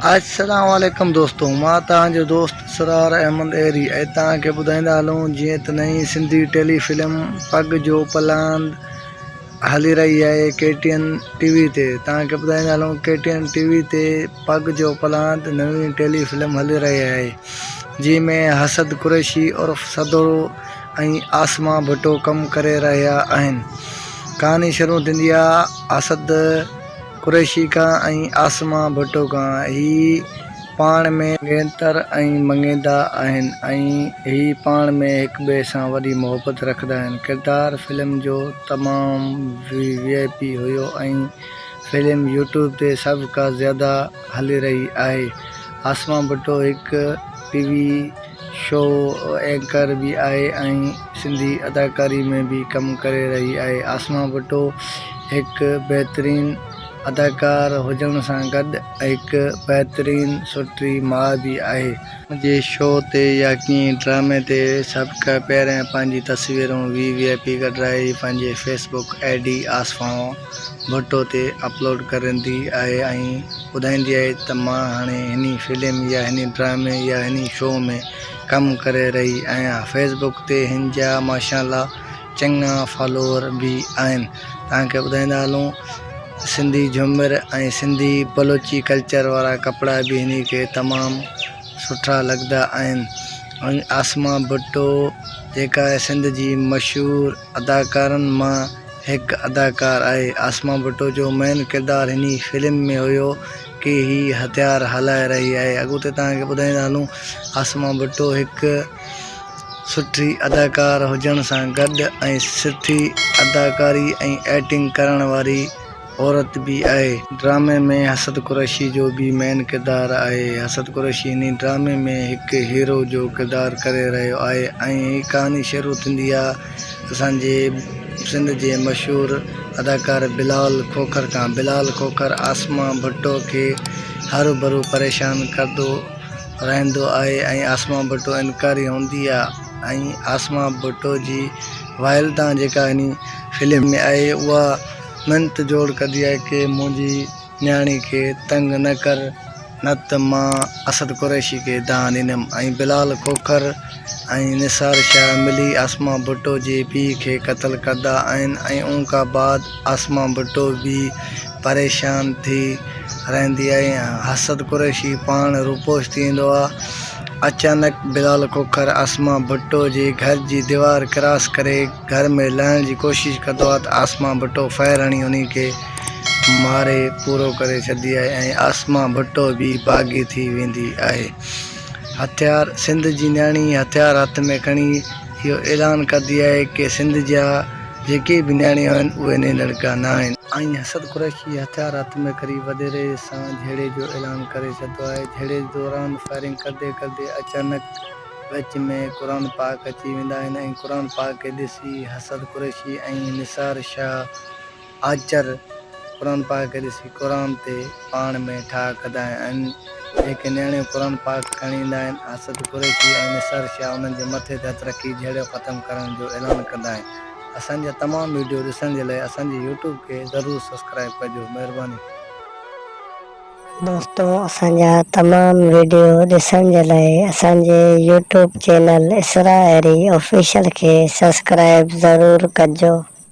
السلام عليڪم دوستو مان توهان جو دوست اسرار احمد ايري ۽ توهان کي ٻڌائيندا هلون جيئن ته نئين سنڌي ٽيلي فلم پڳ جو پلاند هلي رهي آهي ڪي ٽي اين ٽي وي تي توهان کي ٻڌائيندا هلون ڪي ٽي اين ٽي وي تي پڳ جو پلاند نئين ٽيلي فلم هلي رهي آهي جنهن ۾ حسد قريشي عرف سدورو ۽ عاصمه ڀٽو ڪم ڪري رهيا آهن ڪهاڻي شروع ٿيندي آهي اسد قريشي کان ۽ عاصمه ڀٽو کان هي پاڻ ۾. مڱيتر ۽ مڱيندا آهن ۽ هي پاڻ ۾ هڪٻئي سان وڏي محبت رکندا آهن. ڪردار فلم جو تمام وي آء پي هيو ۽ فلم يوٽيوب تي سڀ کان زياده هلي رهي آهي. عاصمه ڀٽو هڪ ٽي وي شو اينڪر به آهي ۽ سنڌي اداڪاري ۾ به ڪم ڪري رهي آهي. عاصمه ڀٽو هڪ بهترين اداڪار هجڻ سان گڏ هڪ بهترين سٺي ماء به آهي. جي شو تي يا ڪنهن ڊرامي تي سڀ کان پهرين پنهنجي تصويرون وي وي آء پي ڪڍرائي پنهنجي Facebook I D Asma Bhutto تي اپلوڊ ڪرندي آهي ۽ ٻڌائيندي آهي ته مان هاڻي هني فلم يا هني ڊرامي يا هني شو ۾ ڪم ڪري رهي آهيان فيس بڪ تي هن جا ماشاءالله چڱا فالوور به آهن توهان کي ٻڌائيندا هلون سنڌي جهومر ۽ سنڌي بلوچي ڪلچر وارا ڪپڙا به هني کي تمام سٺا لڳندا آهن ۽ عاصمه ڀٽو جيڪا سنڌ جي مشهور اداڪارن مان هڪ اداڪار آهي. عاصمه ڀٽو جو مين ڪردار هني فلم ۾ هيو ڪي هي هٿيار هلائي رهي آهي. اڳتي توهان کي ٻڌائيندا هلون عاصمه ڀٽو هڪ سٺي اداڪار هجڻ سان گڏ ۽ سٺي اداڪاري ۽ ايڪٽنگ ڪرڻ واري عورت به آهي. ڊرامي ۾ حسد قريشي جو به مين ڪردار آهي. حسد قريشي انهي ڊرامي ۾ هڪ هيرو جو ڪردار ڪري رهيو آهي ۽ هي ڪهاڻي شروع ٿيندي آ اسان جي سنڌ جي مشهور اداڪار بلال کوکر کان. بلال کوکر عاصمه ڀٽو کي هروڀرو پريشان ڪردو رهندو آهي ۽ عاصمه ڀٽو انڪاري هوندي آ ۽ عاصمه ڀٽو جي والده جيڪا انهي فلم ۾ آهي اها منت جوڙ ڪندي آهي ڪي منهنجي نياڻي کي تنگ نه ڪر نه ته مان اسد قريشي کي دانهن ڏيندم ۽ بلال کوکر ۽ نثار شاهه ملي عاصمه ڀٽو جي پيء کي قتل ڪندا آهن ۽ ان کا بعد عاصمه ڀٽو به پريشان ٿي رهندي آهي حسد قريشي پاڻ روپوش ٿي ويندو آهي اچانڪ بلال کوکر عاصمه ڀٽو جي گهر جي ديوار ڪراس ڪري گهر ۾ لهڻ جي ڪوشش ڪندو آهي ته عاصمه ڀٽو فائر هڻي انهي کي ماري پورو ڪري ڇڏندي آهي ۽ عاصمه ڀٽو به باغي ٿي ويندي آهي. هٿيار سنڌ جي نياڻي هٿيار هٿ ۾ کڻي اهو اعلان ڪندي آهي ڪي سنڌ جا جيڪي به نياڻيون آهن اهي ننڌڻڪا نه آهن. ۽ حسد قريشي هٿيار هٿ ۾ ڪري وڏيري سان جهيڙي جو اعلان ڪري ڇڏندو آهي. جهيڙي دوران فائرنگ ڪندي ڪندي اچانڪ وچ ۾ قرآن پاڪ اچي ويندا آهن ۽ قرآن پاڪ کي ڏسي حسد قريشي ۽ نثار شاهه آچر قرآن پاڪ کي ڏسي قرآن تي پاڻ ۾ ٺاهه ڪندا آهن ۽ جيڪي نياڻيون قرآن پاڪ کڻي ايندا آهن حسد قريشي ۽ نثار شاهه انهن جي مٿي تي هٿ رکي جهيڙو ختم ڪرڻ جو اعلان ڪندا آهن اسان جا تمام ويڊيو ڏسڻ جي لاء اسان جي يوٽيوب کي ضرور سبسڪرائب ڪجو مهرباني. دوستو اسان جا تمام ويڊيو ڏسڻ جي لاء اسان جي يوٽيوب چينل اسرا ايري آفيشل کي سبسڪرائب ضرور ڪجو.